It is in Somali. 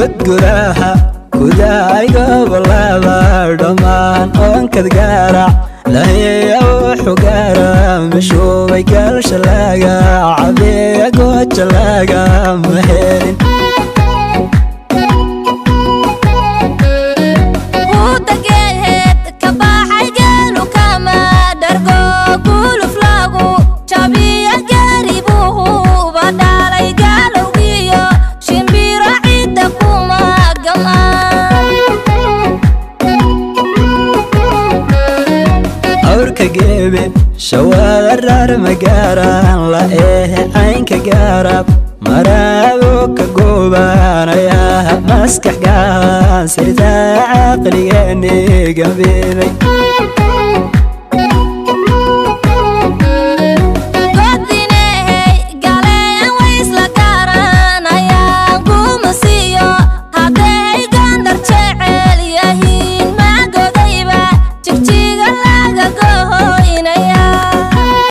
Gudgudaha kudaay gobolada dhammaan oonkad gaarac lahiya wuxuu gaara mishuubay galshalaga cabiya goojalaga mahelin. Hudageed ka baxay geelu kama dhargo guluf lagu jabiya gaaribuhuba dhalay gaalowgiyo shimbiro cidda kuma gamaan. Awrka geebe shawaada raar magaaraan la ehe caynka gaarab maraabo ka goobaanayaa maskax gaaban sirtaa caqligeeni gambiday. Godinehey galeen way isla garanayaan gumasiyo hadday gandar jecel yahiin magodayba jigjiga.